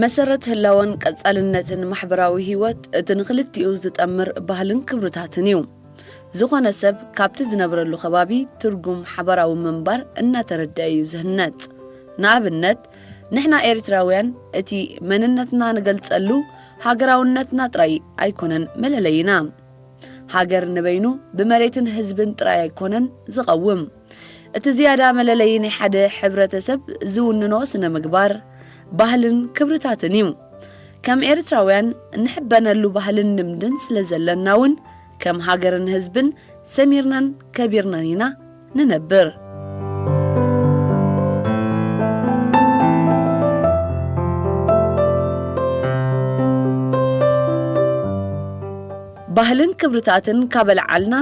መሰረት ህላወን ቀጻልነትን ማሕበራዊ ህይወት እቲ ንኽልቲኡ ዝጠምር ባህልን ክብርታትን እዩ። ዝኾነ ሰብ ካብቲ ዝነብረሉ ከባቢ ትርጉም ሓበራዊ ምንባር እናተረድአ እዩ ዝህነጽ። ንኣብነት፣ ንሕና ኤርትራውያን እቲ መንነትና ንገልጸሉ ሃገራውነትና ጥራይ ኣይኮነን መለለይና። ሃገር ንበይኑ ብመሬትን ህዝብን ጥራይ ኣይኮነን ዝቐውም። እቲ ዝያዳ መለለዪ ናይ ሓደ ሕብረተሰብ ዝውንኖ ስነ ምግባር፣ ባህልን ክብርታትን እዩ። ከም ኤርትራውያን እንሕበነሉ ባህልን ልምድን ስለ ዘለና እውን ከም ሃገርን ህዝብን ሰሚርናን ከቢርናን ኢና ንነብር። ባህልን ክብርታትን ካበልዓልና፣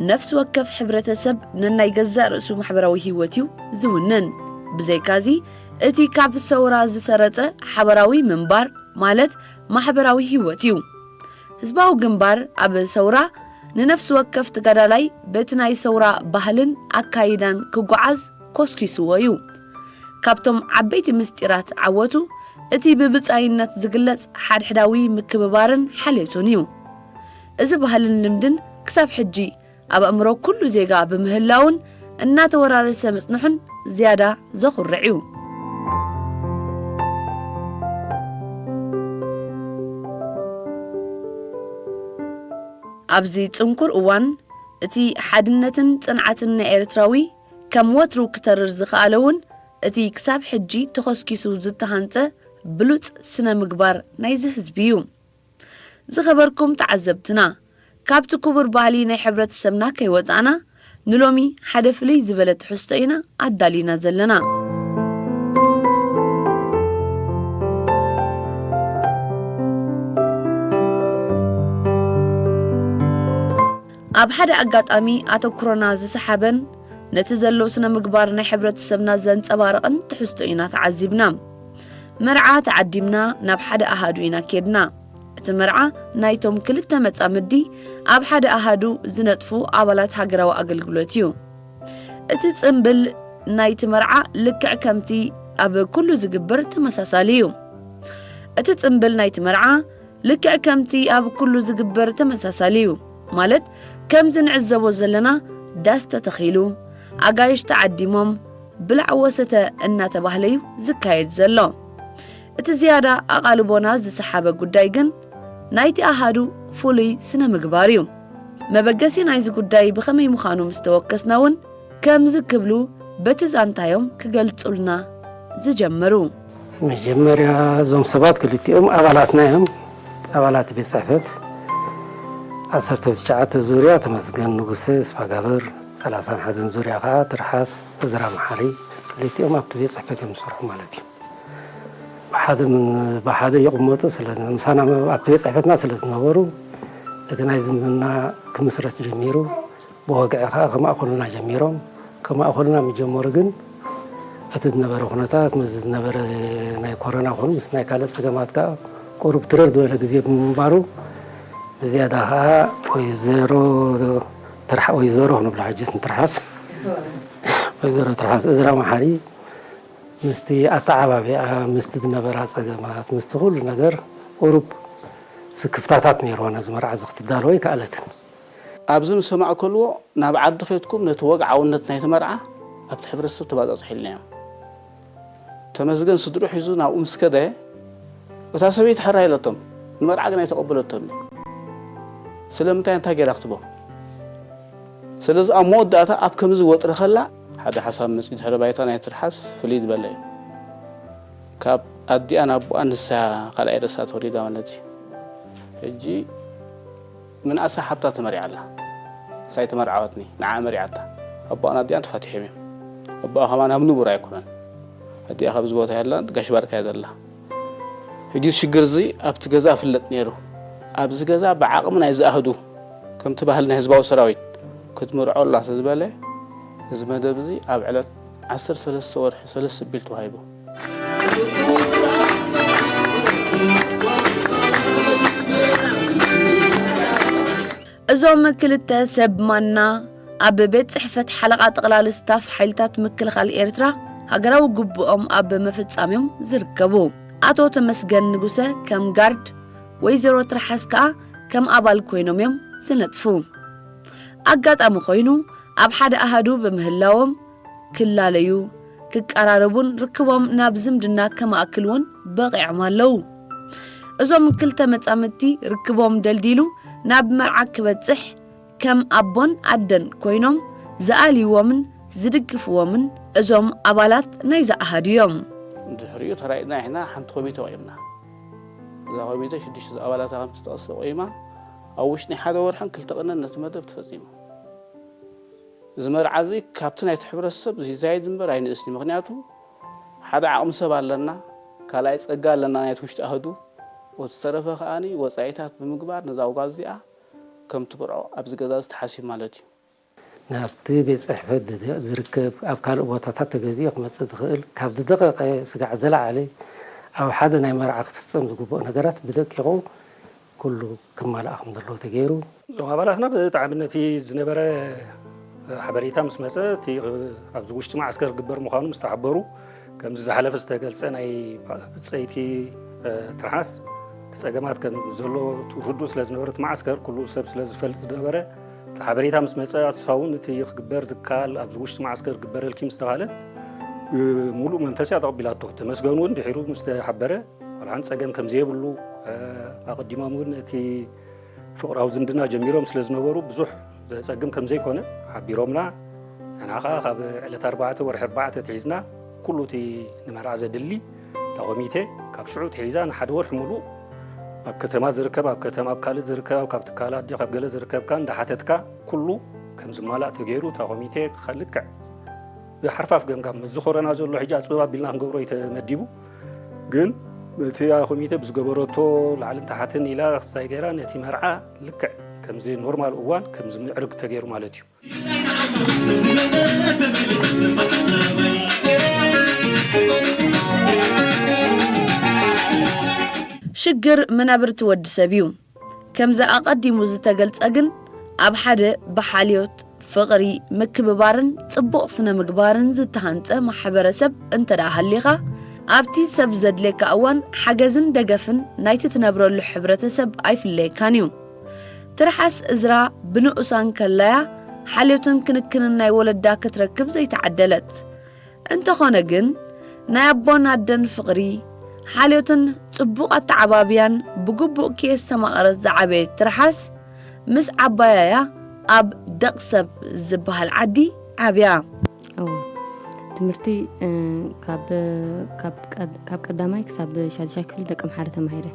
ነፍሲ ወከፍ ሕብረተሰብ ነናይ ገዛእ ርእሱ ማሕበራዊ ህይወት እዩ ዝውንን። ብዘይካዚ፣ እቲ ካብ ሰውራ ዝሰረጸ ሓበራዊ ምንባር፣ ማለት ማሕበራዊ ህይወት እዩ። ህዝባዊ ግንባር ኣብ ሰውራ ንነፍሲ ወከፍ ተጋዳላይ በቲ ናይ ሰውራ ባህልን ኣካይዳን ክጓዓዝ ኮስኪስዎ እዩ። ካብቶም ዓበይቲ ምስጢራት ዓወቱ፣ እቲ ብብጻይነት ዝግለጽ ሓድሕዳዊ ምክብባርን ሓልዮቱን እዩ። እዚ ባህልን ልምድን ክሳብ ሕጂ ኣብ ኣእምሮ ኩሉ ዜጋ ብምህላውን እናተወራረሰ ምጽንሑን ዝያዳ ዘኹርዕ እዩ። ኣብዚ ጽንኩር እዋን፣ እቲ ሓድነትን ጽንዓትን ናይ ኤርትራዊ ከም ወትሩ ክተርር ዝኸኣለ እውን፣ እቲ ክሳብ ሕጂ ተኾስኪሱ ዝተሃንጸ ብሉጽ ስነ ምግባር ናይዚ ህዝቢ እዩ። ዝኸበርኩም ተዓዘብትና፣ ካብቲ ክቡር ባህሊ ናይ ሕብረተሰብና ከይወጻእና፣ ንሎሚ ሓደ ፍልይ ዝበለ ትሕዝቶ ኢና ኣዳሊና ዘለና። ኣብ ሓደ ኣጋጣሚ ኣተኩሮና ዝሰሓበን ነቲ ዘሎ ስነ ምግባር ናይ ሕብረተሰብና ዘንጸባርቕን ትሕዝቶ ኢና ተዓዚብና። መርዓ ተዓዲምና ናብ ሓደ ኣሃዱ ኢና ኬድና። እቲ መርዓ ናይቶም ክልተ መጻምዲ ኣብ ሓደ ኣሃዱ ዝነጥፉ ኣባላት ሃገራዊ ኣገልግሎት እዩ። እቲ ጽምብል ናይቲ መርዓ ልክዕ ከምቲ ኣብ ኩሉ ዝግበር ተመሳሳሊ እዩ። እቲ ጽምብል ናይቲ መርዓ ልክዕ ከምቲ ኣብ ኩሉ ዝግበር ተመሳሳሊ እዩ። ማለት፣ ከምዚ ንዕዘቦ ዘለና ዳስ ተተኺሉ፣ ኣጋይሽ ተዓዲሞም፣ ብላዕ ወሰተ እናተባህለ እዩ ዝካየድ ዘሎ። እቲ ዝያዳ ኣቓልቦና ዝሰሓበ ጉዳይ ግን ናይቲ ኣሃዱ ፍሉይ ስነ ምግባር እዩ። መበገሲ ናይዚ ጉዳይ ብኸመይ ምዃኑ ምስ ተወከስና እውን ከምዚ ክብሉ በቲ ዛንታዮም ክገልጹልና ዝጀመሩ። መጀመርያ እዞም ሰባት ክልቲኦም ኣባላትና እዮም። ኣባላት ቤት ጽሕፈት ዓሰርተ ትሽዓተ ዙርያ ተመስገን ንጉሰ ስፋጋብር፣ ሰላሳን ሓደን ዙርያ ከዓ ትርሓስ እዝራ መሓሪ፣ ክልቲኦም ኣብቲ ቤት ጽሕፈት እዮም ዝሰርሑ ማለት እዩ። ብሓደ ም-፣ ብሓደ ይቕመጡ ስለ፣ ምሳና ኣብቲ ቤት ጽሕፈትና ስለ ዝነበሩ፣ እቲ ናይ ዝምድና ክምስረት ጀሚሩ። ብወግዒ ኸዓ ከማእኸሉና ጀሚሮም። ከማእኸሉና ምስ ጀመሩ ግን፣ እቲ ዝነበረ ኩነታት፣ ምስ ዝነበረ ናይ ኮሮና ኹን ምስ ናይ ካልእ ጸገማት ከኣ ቁሩብ ትርር ዝበለ ግዜ ብምንባሩ፣ ብዝያዳ ኸዓ ወይዘሮ ትርሓ-፣ ወይዘሮ ክንብላ ሕጅስ ንትርሓስ፣ ወይዘሮ ትርሓስ እዝራ መሓሪ ምስቲ ኣተዓባቢኣ፣ ምስቲ ዝነበራ ጸገማት፣ ምስቲ ኩሉ ነገር ቁሩብ ስክፍታታት ነይርዋ፣ ነዚ መርዓ እዚ ክትዳለዎ ኣይከኣለትን። ኣብዚ ምስ ሰማዕከልዎ፣ ናብ ዓዲ ኬድኩም ነቲ ወግዓውነት ናይቲ መርዓ ኣብቲ ሕብረተሰብ ተባጻጽሑ ኢልናዮም። ተመስገን ስድርኡ ሒዙ ናብኡ ምስ ከደ፣ እታ ሰበይቲ ሕራይ ኢለቶም፣ ንመርዓ ግን ኣይተቐበለቶምን። ስለምንታይ፣ እንታይ ገይራ ክትቦ? ስለዚ ኣብ መወዳእታ ኣብ ከምዚ ወጥሪ ከላ፣ ሓደ ሓሳብ መጺኡ፣ ድሕሪ ባይታ ናይ ትርሓስ ፍልይ ዝበለ እዩ። ካብ ኣዲኣ ናብ ኣቦኣ ንሳ ካልኣይ ርእሳ ተወሊዳ ማለት እዩ። ሕጂ ምንኣሳ ሓብታ ተመሪዓ ኣላ። ንሳ ኣይተመርዓወትኒ፣ ንዓ መሪዓታ። ኣቦኣን ኣዲኣን ተፋቲሖም እዮም። ኣቦኣ ከማን ኣብ ንቡር ኣይኮነን። ኣዲኣ ካብዚ ቦታ የላን፣ ጋሽ ባርካ እያ ዘላ። ሕጂ እዚ ሽግር እዚ ኣብቲ ገዛ እፍለጥ ነይሩ። ኣብዚ ገዛ ብዓቕሚ ናይ ዝኣህዱ፣ ከምቲ ባህሊ ናይ ህዝባዊ ሰራዊት ክትምርዖ ኣላ ስለ ዝበለ፣ እዚ መደብ እዚ ኣብ ዕለት ዓሰርተ ሰለስተ ወርሒ ሰለስተ ኣቢል ተዋሂቡ። እዞም ክልተ ሰብ ማና ኣብ ቤት ጽሕፈት ሓለቓ ጠቕላሊ ስታፍ ሓይልታት ምክልኻል ኤርትራ ሃገራዊ ግቡኦም ኣብ ምፍጻም እዮም ዝርከቡ። ኣቶ ተመስገን ንጉሰ ከም ጋርድ፣ ወይዘሮ ትርሓስ ከኣ ከም ኣባል ኮይኖም እዮም ዝነጥፉ። ኣጋጣሚ ኮይኑ ኣብ ሓደ ኣሃዱ ብምህላዎም ክላለዩ፣ ክቀራረቡን ርክቦም ናብ ዝምድና ከማእክል እውን በቒዖም ኣለዉ። እዞም ክልተ መጻምድቲ ርክቦም ደልዲሉ ናብ መርዓ ክበጽሕ ከም ኣቦን ኣደን ኮይኖም ዝኣልይዎምን ዝድግፍዎምን እዞም ኣባላት ናይዛ ኣሃዱ እዮም። ድሕሪኡ ተራኢና ኢና ሓንቲ ኮሚቴ ቆይምና። እዛ ኮሚቴ ሽዱሽተ ኣባላታ ከም ትጠቕስ ቆይማ ኣብ ውሽጢ ናይ ሓደ ወርሕን ክልተ ቅነን ነቲ መደብ ተፈጺሙ። እዚ መርዓ እዚ ካብቲ ናይቲ ሕብረተሰብ ዝዛይድ እምበር ኣይንእስኒ። ምኽንያቱ ሓደ ዓቕሚ ሰብ ኣለና፣ ካልኣይ ጸጋ ኣለና ናይቲ ውሽጢ ኣህዱ። ወቲ ዝተረፈ ከኣኒ ወጻኢታት ብምግባር ነዛ ጓል እዚኣ ከም ትብርዖ ኣብዚ ገዛ እዚ ተሓሲቡ ማለት እዩ። ናብቲ ቤት ጽሕፈት ዝደ-፣ ዝርከብ ኣብ ካልእ ቦታታት ተገዚኡ ክመጽእ ዝኽእል ካብ ዝደቐቐ ስጋዕ ዝለዓለ ኣብ ሓደ ናይ መርዓ ክፍጸም ዝግብኦ ነገራት ብደቂቑ ኩሉ ክማልኣ ከም ዘለዎ ተገይሩ። እዞም ኣባላትና ብጣዕሚ ነቲ ዝነበረ ሓበሬታ ምስ መጸ፣ እቲ ኣብዚ ውሽጢ ማዕስከር ዝግበር ምዃኑ ምስ ተሓበሩ፣ ከምዚ ዝሓለፈ ዝተገልጸ ናይ ብጸይቲ፣ እ፣ ትርሓስ እቲ ጸገማት ከም ዘሎ ርዱእ ስለ ዝነበረ፣ እቲ ማዕስከር ኩሉ ሰብ ስለ ዝፈልጥ ዝነበረ፣ እቲ ሓበሬታ ምስ መጸ፣ ኣስሳ እውን እቲ ክግበር ዝከኣል ኣብዚ ውሽጢ ማዕስከር ክግበረልኪ ምስ ተባህለት፣ ብምሉእ መንፈስ እያ ተቐቢላቶ። ተመስገን እውን ድሒሩ ምስ ተሓበረ፣ ዋላ ሓንቲ ጸገም ከም ዘየብሉ፣ እ፣ ኣቐዲሞም እውን እቲ ፍቕራዊ ዝምድና ጀሚሮም ስለ ዝነበሩ ብዙሕ ዘጸግም ከም ዘይኮነ ሓቢሮምና። ንሕና ኸኣ ካብ ዕለት ኣርባዕተ ወርሒ ኣርባዕተ ኣትሒዝና ኩሉ እቲ ንመርዓ ዘድሊ እታ ኮሚቴ ካብ ሽዑ ኣትሒዛ ንሓደ ወርሒ ሙሉእ ኣብ ከተማ ዝርከብ፣ ኣብ ከተማ፣ ኣብ ካልእ ዝርከብ፣ ኣብ፣ ካብ ትካላት ድዩ ካብ ገለ ዝርከብካ እንዳሓተትካ ኩሉ ከም ዝማላእ ተገይሩ እታ ኮሚቴ ልክዕ ብሓርፋፍ ገምጋም ምስዚ ኮረና ዘሎ ሕጂ ኣጽብብ ኣቢልና ክንገብሮ እዩ ተመዲቡ። ግን እቲ ኮሚቴ ብዝገበረቶ ላዕልን ታሕትን ኢላ ክሳይ ገይራ ነቲ መርዓ ልክዕ ከምዚ ኖርማል እዋን ከምዚ ምዕርግ ተገይሩ ማለት እዩ። ሽግር መናብርቲ ወዲ ሰብ እዩ። ከምዚ ኣቐዲሙ ዝተገልጸ ግን፣ ኣብ ሓደ ብሓልዮት፣ ፍቕሪ፣ ምክብባርን ጽቡቕ ስነ ምግባርን ዝተሃንጸ ማሕበረሰብ እንተ ደኣ ሃሊኻ፣ ኣብቲ ሰብ ዘድልየካ እዋን ሓገዝን ደገፍን ናይቲ ትነብረሉ ሕብረተሰብ ኣይፍለየካን እዩ። ትርሓስ እዝራ ብንኡሳ እንከላ'ያ ሓልዮትን ክንክንን ናይ ወለዳ ክትረክብ ዘይተዓደለት። እንተኾነ ግን፣ ናይ ኣቦን ኣደን ፍቕሪ፣ ሓልዮትን ጽቡቕ ኣተዓባብያን ብግቡእ ከየስተማቐረት ዝዓበየት ትርሓስ፣ ምስ ዓባያያ ኣብ ደቕ ሰብ ዝበሃል ዓዲ ዓብያ። እወ፣ ትምህርቲ፣ እ፣ ካብ፣ ካብ ቀድ-፣ ካብ ቀዳማይ ክሳብ ሻድሻይ ክፍሊ ደቀምሓረ ተማሂረ።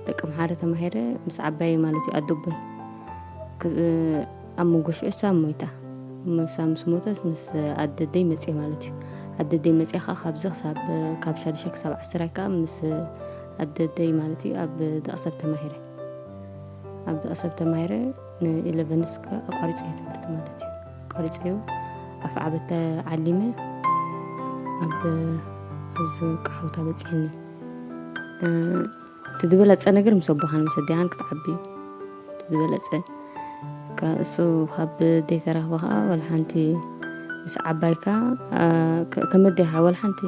ደቀምሓረ ተማሂረ ምስ ዓባየይ ማለት እዩ፣ ኣደቦይ። ክ-፣ ኣብ መንጎ ሽዑ እሳ ሞይታ። እሳ ምስ ሞተት ምስ ኣደደይ መጽየ ማለት እዩ። ኣደደይ መጽየ ከኣ ካብዚ ክሳብ፣ ካብ ሻድሻይ ክሳብ ዓስራይ ከኣ ምስ ኣደደይ ማለት እዩ ኣብ ደቕሰብ ተማሂረ። ኣብ ደቕሰብ ተማሂረ ንኢለቨንስ ከኣ ኣቋሪጸዮ ትምህርቲ ማለት እዩ። ኣቋሪጸዮ ኣፍዓበት ዓሊመ ኣብ፣ ኣብዚ ቀሓውታ በጺሐኒ። እ፣ እቲ ዝበለጸ ነገር ምስ ኣቦኻን ምስ ኣዴኻን ክትዓቢ እዩ። እቲ ዝበለጸ። ከ-፣ እሱ ካብ ደይተረኽበ ኸዓ ወላ ሓንቲ ምስ ዓባይካ፣ አ፣ ከ-፣ ከም ኣዴኻ ወላ ሓንቲ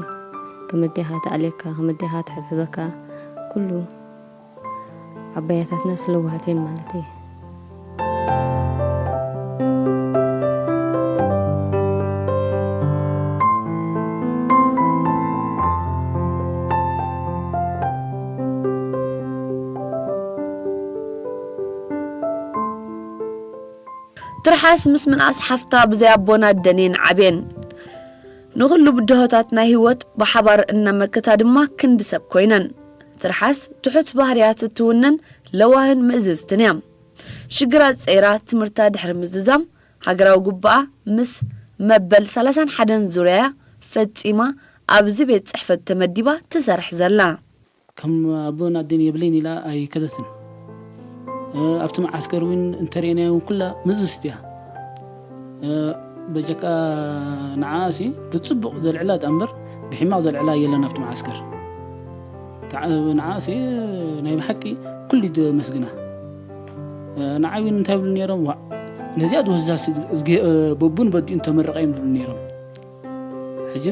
ከም ኣዴኻ ትኣልየካ፣ ከም ኣዴኻ ትሕብሕበካ፣ ኩሉ ዓባያታትና ስለዋሃት እየን ማለት እየ። ትርሓስ ምስ ምንኣስ ሓፍታ ብዘይ ኣቦን ኣደን እየን ዓብየን። ንኹሉ ብድሆታት ናይ ህይወት ብሓባር እናመከታ ድማ ክንዲ ሰብ ኮይነን። ትርሓስ ትሑት ባህርያት እትውንን ለዋህን ምእዝዝትን እያ። ሽግራት ጸይራ ትምህርታ ድሕሪ ምዝዛም፣ ሃገራዊ ጉባኣ ምስ መበል ሰላሳን ሓደን ዙርያ'ያ ፈጺማ ኣብዚ ቤት ጽሕፈት ተመዲባ ትሰርሕ ዘላ። ከም ኣቦን ኣደን የብለይን ኢላ ኣይከደትን። እ፣ ኣብቲ መዓስከር እውን እንተርእየናያ እውን ኩላ ምእዝዝቲ እያ። እ፣ በጀካ ንዓኣሲ ብጽቡቕ ዘልዕላ ደኣ እምበር ብሕማቕ ዘልዕላ የለን ኣብቲ መዓስከር። ተዓ-፣ ንዓኣሲ ናይ ብሓቂ ኩሉ እዩ ዘመስግና። እ፣ ንዓይ እውን እንታይ ይብሉ ነይሮም? ዋእ፣ ነዚኣ ዝወስዳሲ ዝግ-፣ እ፣ በቡን በዲኡን ተመረቐ እዮም ዝብሉ ነይሮም። ሕጂ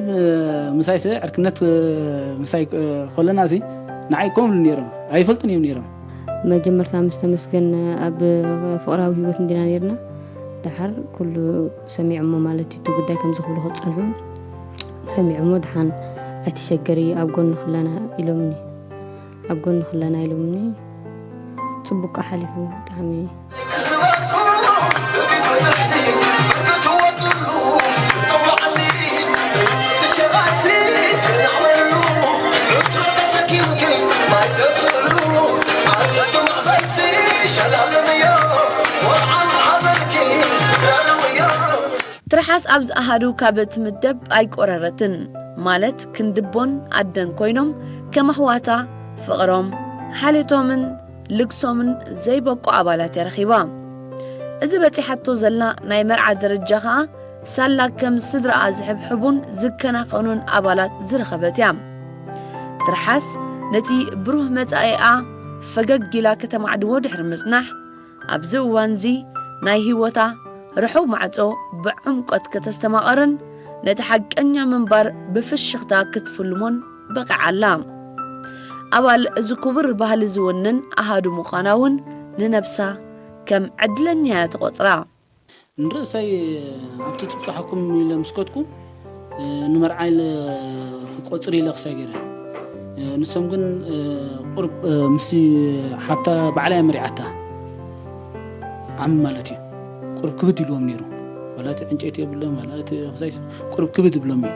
ምሳይ ሰ ዕርክነት ምሳይ ከለና እዚ ንዓይ ከምሉ ነይሮም ኣይፈልጡን እዮም ነይሮም። መጀመርታ ምስ ተመስገን ኣብ ፍቕራዊ ህይወት እንዲና ነይርና። ደሓር ኩሉ ሰሚዖሞ ማለት እዩ፣ እቲ ጉዳይ ከምዚ ክብሉ ክጸንሑ ሰሚዖሞ፣ ደሓን ኣይትሸገሪ፣ ኣብ ጎንኺ ኣለና ኢሎምኒ። ኣብ ጎንኺ ኣለና ኢሎምኒ። ጽቡቅ ሓሊፉ ብጣዕሚ። ትርሓስ ኣብዚ ኣሃዱ ካብ እትምደብ ኣይቆረረትን። ማለት ክንድቦን ኣደን ኮይኖም ከም ኣሕዋታ ፍቕሮም፣ ሓልዮቶምን ልግሶምን ዘይበቁ ኣባላት እያ ረኺባ። እዚ በጺሓቶ ዘላ ናይ መርዓ ደረጃ ኸኣ ሳላ ከም ስድራኣ ዝሕብሕቡን ዝከናኸኑን ኣባላት ዝረኸበት እያ። ትርሓስ ነቲ ብሩህ መጻኢኣ ፈገግ ኢላ ከተማዕድዎ ድሕሪ ምጽናሕ፣ ኣብዚ እዋንዚ ናይ ህይወታ ርሑው ማዕጾ ብዕምቆት ከተስተማቐርን ነቲ ሓቀኛ ምንባር ብፍሽኽታ ክትፍልሞን በቒዓ ኣላ። ኣባል እዚ ክቡር ባህሊ ዝውንን ኣሃዱ ምዃና እውን ንነብሳ ከም ዕድለኛ እያ ትቖጽራ። ንርእሰይ ኣብቲ ትብጻሕኩም ኢለ ምስ ከድኩ፣ ንመርዓ ኢለ ክቆጽር ኢለ ክሳይ ገይረ። ንሶም ግን ቁርብ ምስ ሓብታ ባዕላ እያ መሪዓታ። ዓሚ ማለት እዩ። ቁርብ ክብድ ኢልዎም ነይሩ። ዋላ እቲ ዕንጨይቲ የብሎም፣ ዋላ እቲ ክሳይ ቁርብ ክብድ ይብሎም እዩ።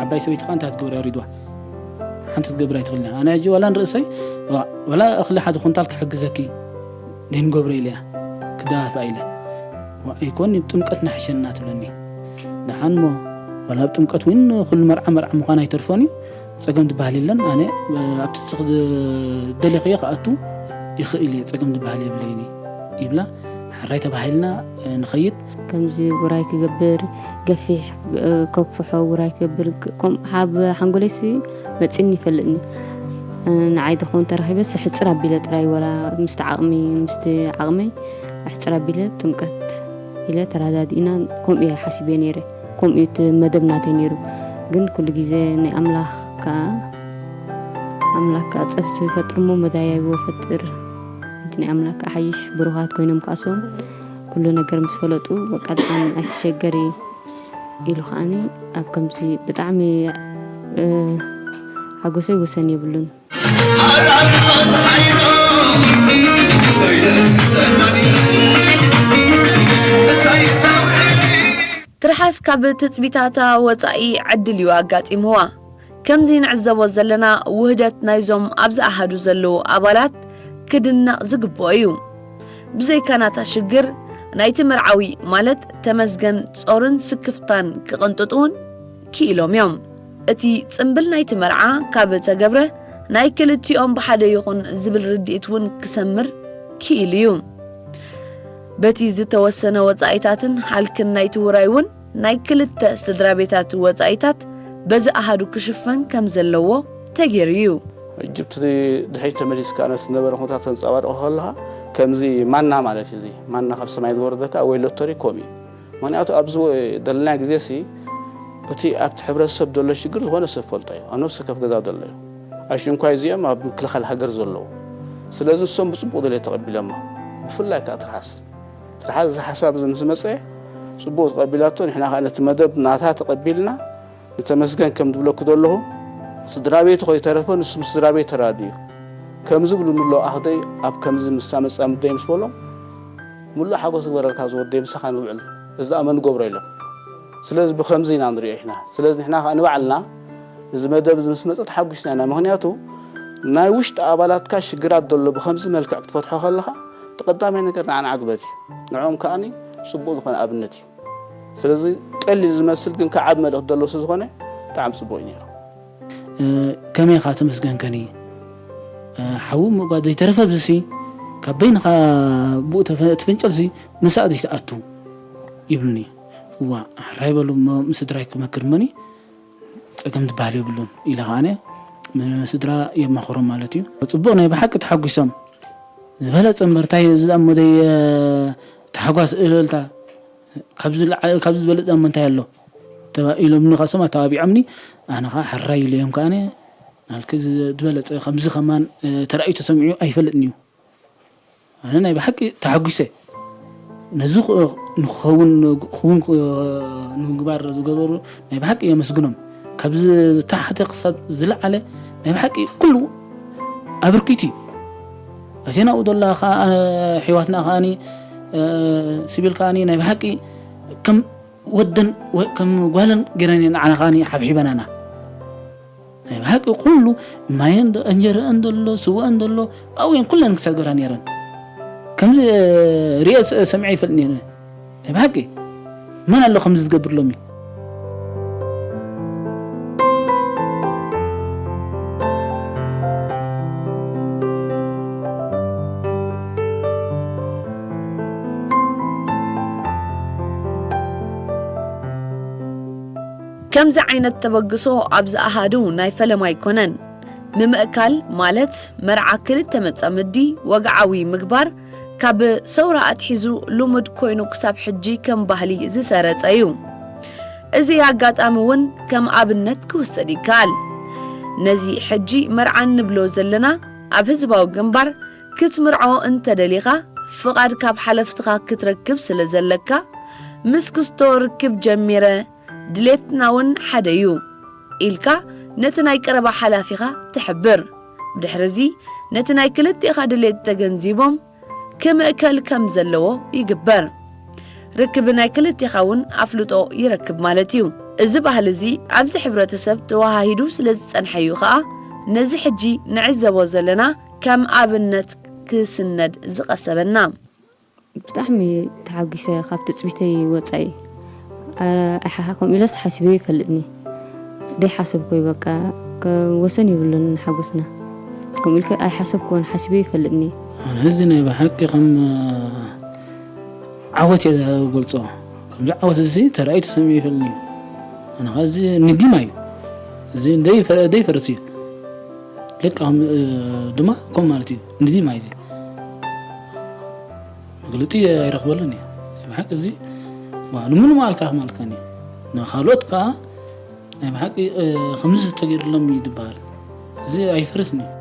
ዓባይ ሰበይቲ ከኣ እንታይ ክትገብር እያ ሪድዋ? ሓንቲ ክትገብር ኣይትኽእልን እያ። ኣነ ሕጂ ዋላ ንርእሰይ፣ ዋ-፣ ዋላ እኽሊ ሓደ ኩንታል ክሕግዘኪ ድህን ገብረ ኢለ እያ። ክደፋፍኣ ኢለ። ዋ-፣ ኣይኮን፣ ኣብ ጥምቀት ናሕሸና ትብለኒ። ደሓን እሞ፣ ዋላ ኣብ ጥምቀት እውን ኩሉ መርዓ መርዓ ምዃን ኣይተርፎን እዩ። ጸገም ዝበሃል የለን። ኣነ፣ እ፣ ኣብቲ ስኽ ዝ-፣ ደሊኽዮ ክኣቱ ይኽእል እየ። ጸገም ዝበሃል የብለይን እዩ ይብላ። ሕራይ ተባሂልና፣ እ፣ ንኸይድ። ከምዚ ውራይ ክገብር፣ ገፊሕ፣ እ፣ ከግፍሖ፣ ውራይ ክገብር፣ ክ-፣ ከም-፣ ካብ ሓንጎለይሲ መጺኒ ይፈልጥኒ። እ፣ ንዓይ ዝኸውን ተረኺበ፣ ሕጽር ኣቢለ ጥራይ፣ ወላ ምስቲ ዓቕሚ፣ ምስቲ ዓቕመይ፣ ኣሕጽር ኣቢለ ጥምቀት ኢለ ተረዳዲእና፣ ከምኡ እየ ሓሲበ ነይረ። ከምኡ እዩ እቲ መደብ ናተይ ነይሩ። ግን ኩሉ ግዜ ናይ ኣምላኽ ከኣ፣ ኣምላኽ ከኣ ጸድፊ ይፈጥር እሞ መዳያይቦ ይፈጥር። እቲ ናይ ኣምላኽ ከኣ ሓይሽ ብሩኻት ኮይኖም ከኣ እሶም ኩሉ ነገር ምስ ፈለጡ፣ በቃ፣ ደሓን ኣይትሸገሪ ኢሉ ከኣኒ ኣብ ከምዚ ብጣዕሚ፣ እ፣ ሓጎሰይ ወሰን የብሉን። ትርሓስ ካብ ትጽቢታታ ወጻኢ ዕድል እዩ ኣጋጢምዋ። ከምዚ ንዕዘቦ ዘለና ውህደት ናይዞም ኣብዚ ኣሃዱ ዘለዉ ኣባላት ክድነቕ ዝግብኦ እዩ። ብዘይካ ናታ ሽግር ናይቲ መርዓዊ ማለት ተመስገን ጾርን ስክፍታን ክቕንጥጡ እውን ክኢሎም እዮም። እቲ ጽምብል ናይቲ መርዓ ካብ ተገብረ ናይ ክልቲኦም ብሓደ ይኹን ዝብል ርድኢት እውን ክሰምር ክኢሉ እዩ። በቲ ዝተወሰነ ወጻኢታትን ሃልክን ናይቲ ውራይ እውን ናይ ክልተ ስድራ ቤታት ወጻኢታት በዚ ኣሃዱ ክሽፈን ከም ዘለዎ ተገይሩ እዩ። ሕጂ እቲ ድሕሪት ተመሊስካ ነቲ ዝነበረ ኩነታት ተንጸባርቖ ከለኻ ከምዚ ማና ማለት እዩ። እዚ ማና ካብ ሰማይ ዝወረደካ ወይ ሎተሪ ከምኡ እዩ። ምኽንያቱ ኣብዚ ወ-፣ ዘለና ግዜሲ እቲ ኣብቲ ሕብረተሰብ ዘሎ ሽግር ዝኾነ ሰብ ፈልጦ እዩ። ኣብ ነፍሲ ከፍ ገዛ ዘሎ እዩ። ኣሽንኳይ እዚኦም ኣብ ምክልኻል ሃገር ዘለዉ። ስለዚ ንሶም ብጽቡቕ ድሌት ተቐቢሎሞ። ብፍላይ ከኣ ትርሓስ። ትርሓስ እዚ ሓሳብ እዚ ምስ መጸ ጽቡቕ ተቐቢላቶ፣ ንሕና ከኣ ነቲ መደብ ናታ ተቐቢልና ንተመስገን ከም ዝብለኩ ዘለኹ ስድራ ቤቱ ከይተረፈ ንሱ ምስ ስድራ ቤት ተራድዩ። ከምዚ ብሉኒ ኣሎ ኣኽደይ ኣብ ከምዚ ምስ ኣመጻ ምደይ ምስ በሎም፣ ምሉእ ሓጎስ ግበረልካ ዝወደይ ምሳኻ ንውዕል፣ እዚ ደኣ መን ገብሮ ኢሎም። ስለዚ ብኸምዚ ኢና ንሪኦ ኢሕና። ስለዚ ንሕና ከኣ ንባዕልና እዚ መደብ እዚ ምስ መጸ ተሓጒስና ኢና። ምኽንያቱ ናይ ውሽጢ ኣባላትካ ሽግራት ዘሎ ብኸምዚ መልክዕ ክትፈትሖ ከለኻ፣ እቲ ቀዳማይ ነገር ንዓና ዕግበት እዩ። ንዕኦም ከኣኒ ጽቡቕ ዝኾነ ኣብነት እዩ። ስለዚ ቀሊል ዝመስል ግን ከዓቢ መልእኽቲ ዘለዎ ስለ ዝኾነ ብጣዕሚ ጽቡቕ እዩ ነይሩ። እ፣ ከመይ ኢኻ ተመስገንከኒ? እ፣ ሓዊ ምእጓድ ዘይተረፈ ኣብዚሲ ካብ በይንኻ ብኡ ተፈ-፣ ትፍንጨልሲ ምሳእ ዘይትኣቱ ይብሉኒ። እዋ፣ ሕራይ በሉ እሞ ምስ ስድራይ ክመክር እሞኒ ጸገም ዝበሃል የብሉን ኢለ ከኣነ ንስድራ የማኽሮም ማለት እዩ። ጽቡቕ ናይ ብሓቂ ተሓጒሶም። ዝበለጸ እምበር እንታይ እዚ ደኣ እሞ ደይ፣ እ፣ ታሕጓስ እልልታ ካብዚ ዝለዓ-፣ ካብዚ ዝበለጸ እሞ እንታይ ኣሎ? እቲ ኢሎምኒ ካሶም ኣተባቢዖምኒ። ኣነ ከዓ ሕራይ ኢለዮም ከኣነ ናልክ ዝበለፀ ከምዚ ከማን ተራእዩ ተሰሚዑ ኣይፈልጥን እዩ። ኣነ ናይ ብሓቂ ተሓጒሰ። ነዚ ንክኸውን ክውን ንምግባር ዝገበሩ ናይ ብሓቂ የመስግኖም። ካብ ዝተሓተ ክሳብ ዝለዓለ ናይ ብሓቂ ኩሉ ኣበርኪቱ እዩ። ኣቴናኡ ዘላ ከዓ ሕዋትና ከዓኒ ሲቪል ከዓኒ ናይ ብሓቂ ከም ወደን ከም ጓለን ገይረን ንዓና ከዓኒ ሓብሒበናና። ናይ ብሓቂ ኩሉ ማየን እንጀረአን ዘሎ ስወአን ዘሎ ኣብኡ እየን ኩለን ክሰግራ ነይረን። ከምዚ ርየ ሰሚዐ ይፈልጥ ነይረ። ናይ ብሓቂ መን ኣሎ ከምዚ ዝገብር ሎሚ? ከምዚ ዓይነት ተበግሶ ኣብዚ ኣሃዱ ናይ ፈለማ ኣይኮነን። ምምእካል ማለት መርዓ ክልተ መጻምዲ ወግዓዊ ምግባር ካብ ሰውራ ኣትሒዙ ልሙድ ኮይኑ ክሳብ ሕጂ ከም ባህሊ ዝሰረጸ እዩ። እዚ ኣጋጣሚ እውን ከም ኣብነት ክውሰድ ይከኣል። ነዚ ሕጂ መርዓ እንብሎ ዘለና ኣብ ህዝባዊ ግንባር ክትምርዖ እንተደሊኻ ፍቓድ ካብ ሓለፍትኻ ክትረክብ ስለ ዘለካ ምስ ክስቶ ርክብ ጀሚረ ድሌትና እውን ሓደ እዩ ኢልካ ነቲ ናይ ቀረባ ሓላፊኻ ትሕብር። ብድሕርዚ ነቲ ናይ ክልቲእኻ ድሌት ተገንዚቦም ክምእከል ከም ዘለዎ ይግበር። ርክብ ናይ ክልቲኻ እውን ኣፍልጦ ይረክብ ማለት እዩ። እዚ ባህሊ እዚ ኣብዚ ሕብረተሰብ ተወሃሂዱ ስለ ዝጸንሐ እዩ ኸኣ ነዚ ሕጂ ንዕዘቦ ዘለና ከም ኣብነት ክስነድ ዝቐሰበና። ብጣዕሚ ተሓጒሰ ካብ ትጽቢተይ ወጻኢ ኣይሓ ከምኡ ኢለስ ሓሲበዮ ይፈልጥኒ ዘይሓሰብኮይ በቃ ወሰን የብሉን ሓጎስና ከምኡ ኢልከ ኣይሓሰብክዎን ሓሲበዮ ይፈልጥኒ። ኣነ እዚ ናይ ብሓቂ ከም ዓወት እየ ዝገልጾ። ከምዚ ዓወት እዚ ተራእዩ ተሰሚዑ ይፈልጥኒ። ኣነ እዚ ንዲማ እዩ። እዚ ደይፈርስ እዩ። ልክዕ ከም ድማ ከም ማለት እዩ። ንዲማ እዩ እዚ። መግለጺ ኣይረኽበሉን እየ። ናይ ብሓቂ እዚ ዋ ንምሉእ መዓልካ ክማልካኒ ንኻልኦት ከዓ ናይ ብሓቂ ከምዚ ተገይርሎም እዩ ዝበሃል እዚ ኣይፈርስን እዩ።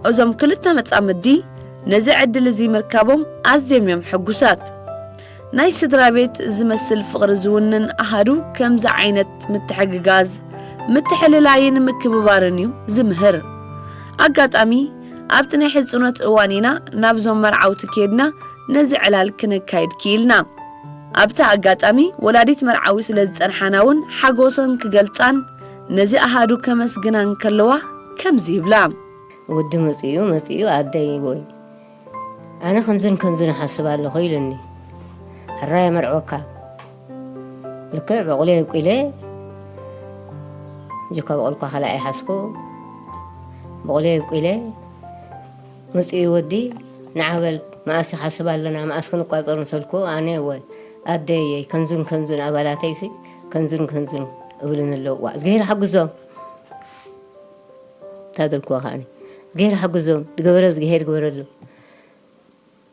እዞም ክልተ መጻምዲ ነዚ ዕድል እዚ ምርካቦም ኣዝዮም እዮም ሕጉሳት። ናይ ስድራ ቤት ዝመስል ፍቕሪ ዝውንን ኣሃዱ ከምዚ ዓይነት ምትሕግጋዝ፣ ምትሕልላይን ምክብባርን እዩ ዝምህር። ኣጋጣሚ ኣብቲ ናይ ሕጽኖት እዋን ኢና ናብዞም መርዓውቲ ኬድና ነዚ ዕላል ክነካይድ ክኢልና። ኣብቲ ኣጋጣሚ ወላዲት መርዓዊ ስለ ዝጸንሓና እውን ሓጎሰን ክገልጻን ነዚ ኣሃዱ ከመስግና እንከለዋ ከምዚ ይብላ። ወዲ መጺኡ መጺኡ ኣደይ ወይ ኣነ ከምዝን ከምዝን እሓስብ ኣለኹ ኢሉኒ። ሕራይ የመርዕወካ። ልክዕ በቑለይ ኣብቂለ እጆካ በቑልኳ ካልኣይ ሓዝኩ። በቑለይ ኣብቂለ መጺኡ ወዲ ንዓ በል መኣስ ይሓስብ ኣለና መኣስ ክንቋጸር እንሰልኩ ኣነ ወይ ኣደየይ ከምዝን ከምዝን ኣባላተይሲ ከምዝን ከምዝን እብልን ኣለዉ። ዋ እዝግሄር ሓግዞም። ታደልክዋ ከዓኒ እዝግሄር ሓግዞም ዝገበረ እዝግሄር ግበረሉ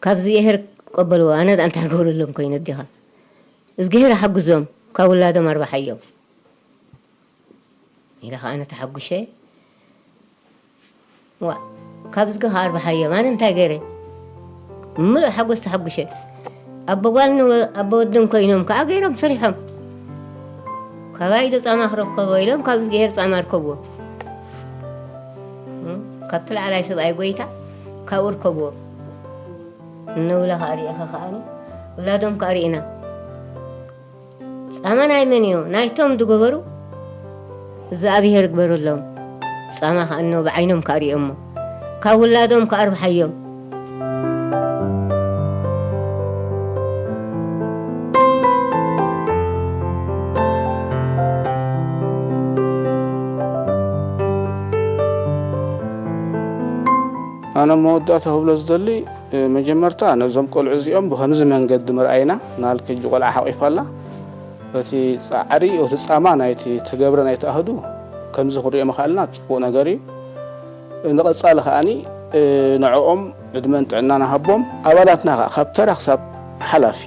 ካብ እግዚኣብሄር ቀበልዎ ኣነ እንታይ ክገብረሎም ኮይነ ኣዴኻ እዝግሄር ሓግዞም ካብ ውላዶም ኣርባሓዮም ኢለ ከዓ ኣነ ተሓጉሸ ዋ ካብ ዝገ ከዓ ኣርባሓዮም ኣነ እንታይ ገይረ ምሉእ ሓጎስ ተሓጉሸ ኣቦ ጓል ኣቦ ወድን ኮይኖም ከዓ ገይሮም ሰሪሖም ካባይ ዶ ፃማ ክረከቦ ኢሎም ካብ ዝገሄር ፃማ ርከብዎ ካብቲ ላዕላይ ሰብኣይ ጎይታ ካብኡ ርከብዎ እነውላ ከዓ ሪኢኻ ከዓኒ ውላዶም ከዓ ሪኢና ፃማ ናይ መን እዩ ናይቶም ዝገበሩ እግዚኣብሄር ግበረሎም ፃማ ከዓ እኖ ብዓይኖም ከዓ ሪኦሞ ካብ ውላዶም ከዓ ኣርብሓዮም ኣነ መወዳእታ ክብሎ ዝደሊ መጀመርታ ነዞም ቆልዑ እዚኦም ብኸምዚ መንገዲ ምርኣይና ናልክ ሕጂ ቆልዓ ሓቂፋ ኣላ እቲ ጻዕሪ፣ እቲ ጻማ ናይቲ ተገብረ ናይቲ ኣህዱ ከምዚ ክንሪኦ ምኽኣልና ጽቡቕ ነገር እዩ። ንቐጻሊ ከኣኒ፣ እ፣ ንዕኦም ዕድመን ጥዕናን ሃቦም። ኣባላትና ከኣ ካብ ተራ ክሳብ ሓላፊ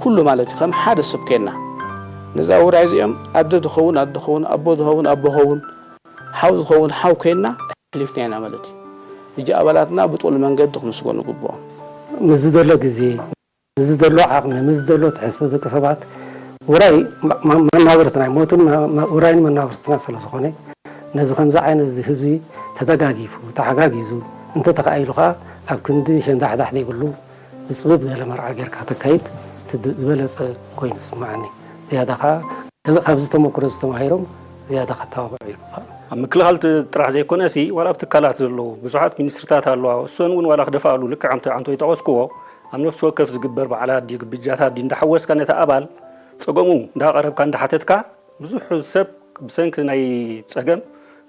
ኩሉ ማለት እዩ፣ ከም ሓደ ሰብ ኬንና ነዛ ውራይ እዚኦም ኣደ ዝኸውን ኣደ ኸውን፣ ኣቦ ዝኸውን ኣቦ ኸውን፣ ሓው ዝኸውን ሓው ኬንና ኣሕሊፍና ኢና ማለት እዩ። ሕጂ ኣባላትና ብጥቕሉል መንገዲ ክምስገኑ ይግብኦም። ምስ ዝደሎ ግዜ፣ ምስ ዝደሎ ዓቕሚ፣ ምስ ዝደሎ ትሕዝቶ ደቂ ሰባት ውራይ ማ-፣ ማ-፣ መናብርትና፣ ሞትን ማ-፣ ማ-፣ ውራይን መናብርትና ስለ ዝኾነ፣ ነዚ ከምዚ ዓይነት እዚ ህዝቢ ተደጋጊፉ፣ ተሓጋጊዙ፣ እንተተኻኢሉ ኸዓ ኣብ ክንዲ ሸንዳሕዳሕ ዘይብሉ ብጽብብ ዝበለ መርዓ ጌርካ ተካይድ እቲ ድ-፣ ዝበለጸ ኮይኑ ዝስምዓኒ። ዝያዳ ኸዓ ካብ-፣ ካብዚ ተመክሮ ዝተማሂሮም ዝያዳ ከተባብዑ ይግባእ። ኣብ ምክልኻል ት-፣ ጥራሕ ዘይኮነሲ፣ ዋላ ኣብ ትካላት ዘለዉ ብዙሓት ሚኒስትሪታት ኣለዋ። እሰን እውን ዋላ ክደፍኣሉ፣ ልክዕ ከምቲ ዓንቶ ይጠቐስክዎ፣ ኣብ ነፍሲ ወከፍ ዝግበር በዓላት ድዩ፣ ግብጃታት ድዩ፣ እንዳሓወስካ ነቲ ኣባል ጸገሙ እንዳቐረብካ፣ እንዳሓተትካ፣ ብዙሕ ሰብ ብሰንኪ ናይ ጸገም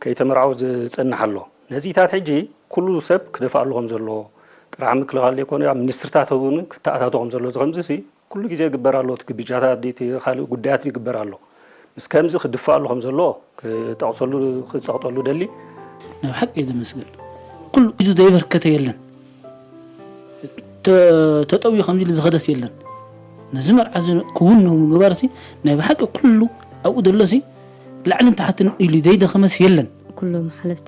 ከይተመርዓወ ዝጸንሕ ኣሎ። ነዚታት ሕጂ ኩሉ ሰብ ክደፍኣሉ ከም ዘለዎ፣ ጥራሕ ምክልኻል ዘይኮነ፣ ኣብ ሚኒስትሪታት እውን ክተኣታቶ ከም ዘለዎ፣ እዚ ከምዚ ሲ ኩሉ ግዜ ይግበር ኣሎ። እቲ ግብጃታት ድዩ፣ እቲ ካልእ ጉዳያት ይግበር ኣሎ። ምስ ከምዚ ክድፋኣሉ ከም ዘለዎ ክጠቕሰሉ፣ ክጸቕጠሉ ደሊ። ናይ ሓቂ እዩ ዘመስግን። ኩሉ ኢዱ ዘይበርከተ የለን። ተ-፣ ተጠውዩ ከምዚ ኢሉ ዝኸደስ የለን። ነዚ መርዓ እዚ ክውን ንምግባር ሲ ናይ ብሓቂ ኩሉ ኣብኡ ዘሎ ሲ ላዕልን ታሕትን ኢሉ ዘይደኸመስ የለን። ኩሎም ሓለፍቲ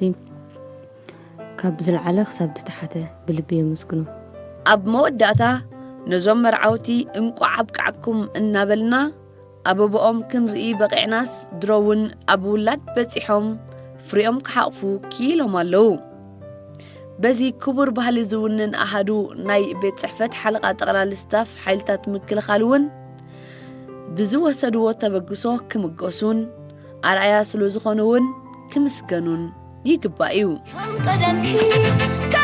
ካብ ዝለዓለ ክሳብ ዝተሓተ ብልቢ የመስግኖም። ኣብ መወዳእታ ነዞም መርዓውቲ እንቋዕ ኣብቅዓኩም እናበልና ኣበብኦም ክንርኢ በቒዕናስ ድሮ እውን ኣብ ውላድ በጺሖም ፍሪኦም ክሓቕፉ ክኢሎም ኣለዉ። በዚ ክቡር ባህሊ ዝውንን ኣሃዱ ናይ ቤት ጽሕፈት ሓለቓ ጠቕላሊ ስታፍ ሓይልታት ምክልኻል እውን ብዝወሰድዎ ተበግሶ ክምገሱን ኣርኣያ ስለ ዝኾኑ እውን ክምስገኑን ይግባእ እዩ። ከም ቀደምኪ